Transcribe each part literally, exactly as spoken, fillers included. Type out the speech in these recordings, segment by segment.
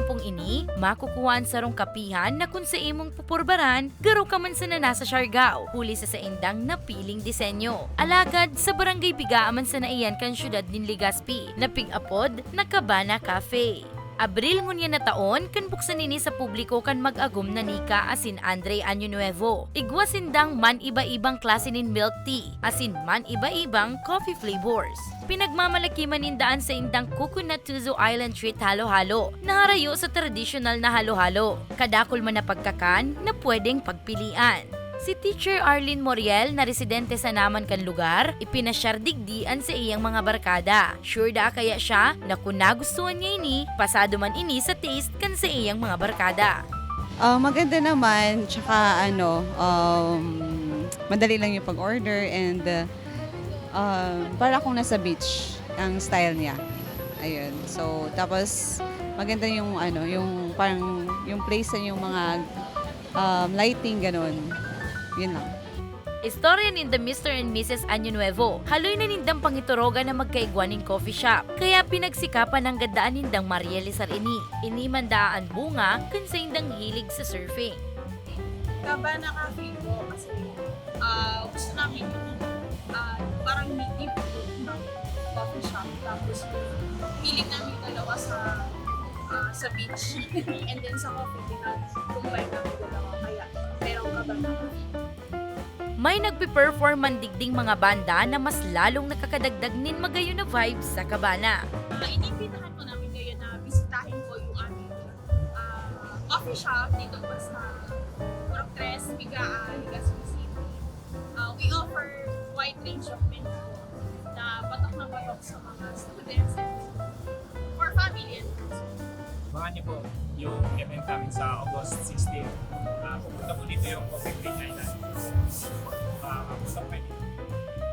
Pong ini, makukuha an sarong kapihan na kun sa imong pupurbaran, garo ka man sana nasa Siargao, huli sa saindang napiling disenyo. Alagad, sa Barangay Bigaa man sana iyan kan siyudad nin Legazpi, na pig-apod na Cabana Cafe. Abril ngunyan na taon, kan buksan ini sa publiko kan mag-agom na Nika asin Andre Año Nuevo. Igwa sindang man-iba-ibang klase nin milk tea, asin man-iba-ibang coffee flavors. Pinagmamalaki man ninda an saindang Coconut Tuzo Island Treat Halo-halo, na harayo sa tradisyonal na halo-halo. Kadakul man na pagkakan na pwedeng pagpilian. Si Teacher Arlene Moriel, na residente sana man kan lugar, ipinasyar digdi an saiyang mga barkada. Sure daa kaya siya na kun nagustuhan niya ini, pasado man ini sa taste kan saiyang mga barkada. Ah, maganda naman, tsaka ano, um, madali lang yung pag-order and uh, um, para akong nasa beach ang style niya. Ayun. So, tapos maganda yung ano, yung parang yung place sa yung mga um, lighting, ganun. Yun lang. Istorya ninda Mister and Missus Año Nuevo. Haloy na nindang pangiturogan na magkaigwa nin coffee shop. Kaya pinagsikapan nanggad daan nindang marealisar ini. Ini man daa an bunga kan saindang hilig sa surfing. Cabana Cafe po kasi ah, gusto namin yung ah, parang native look ng coffee shop. Tapos yung feeling namin dalawa sa ah, sa beach and then sa coffee, pinag-combine namin dalawa. Kaya merong Cabana Cafe. May nagpe-perform man digding mga banda na mas lalong nakakadagdag nin magayon na vibes sa Cabana. Uh, iniimbitahan po namin kayo na bisitahin po yung aming uh, coffee shop dito po sa Purok Tres, Bigaa, Legazpi City. Uh, we offer wide range of menu po na patok na patok sa mga students and for family and friends. Abangan niyo po yung event namin sa August sixteen. Uh, pupunta po dito yung Coffee Break Island. Uh, pupunta po kayo dito.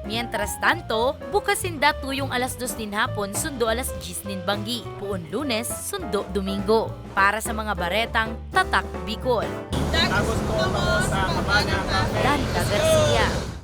Mientras tanto, bukas sinda tuyong alas dos nin hapon sundo alas diyes nin banggi. Poon Lunes, sundo Domingo. Para sa mga baretang Tatak Bicol. Tagos po kamo sa Cabana Cafe. Danta Garcia.